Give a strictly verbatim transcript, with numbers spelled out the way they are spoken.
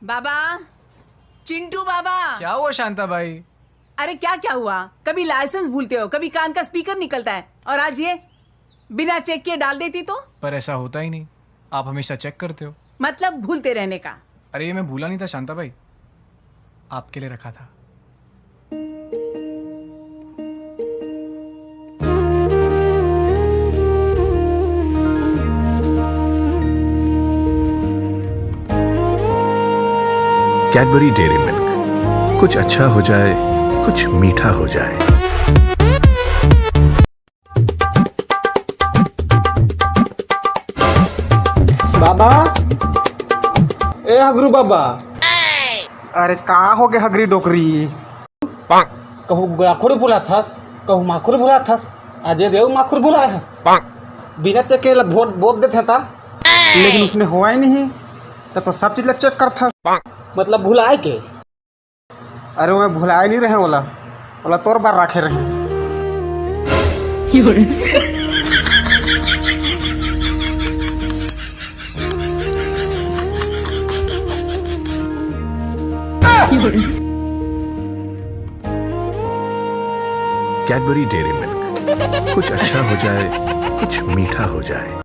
बाबा, चिंटू बाबा। क्या हुआ शांता भाई? अरे क्या क्या हुआ? कभी लाइसेंस भूलते हो, कभी कान का स्पीकर निकलता है, और आज ये बिना चेक किए डाल देती तो? पर ऐसा होता ही नहीं, आप हमेशा चेक करते हो। मतलब भूलते रहने का। अरे ये मैं भूला नहीं था शांता भाई, आपके लिए रखा था। Cadbury Dairy Milk, कुछ अच्छा हो जाए, कुछ मीठा हो जाए। बाबा, ए हगरू बाबा। अरे का हो गे हगरी डोकरी? कहूँ माखुर भुलाथस, कहूँ माखुर भुलाथस। अजय देव माखुर भुलाए हस। बिना चेक के ला वोट बोल देथे ता, लेकिन उसने होवा ही नहीं। त तो सब चीज ला चेक करथस। मतलब भुलाए के? अरे मैं भुलाए नहीं रहे ओला, ओला तोर बर राखे रहे। Cadbury Dairy Milk, कुछ अच्छा हो जाए, कुछ मीठा हो जाए।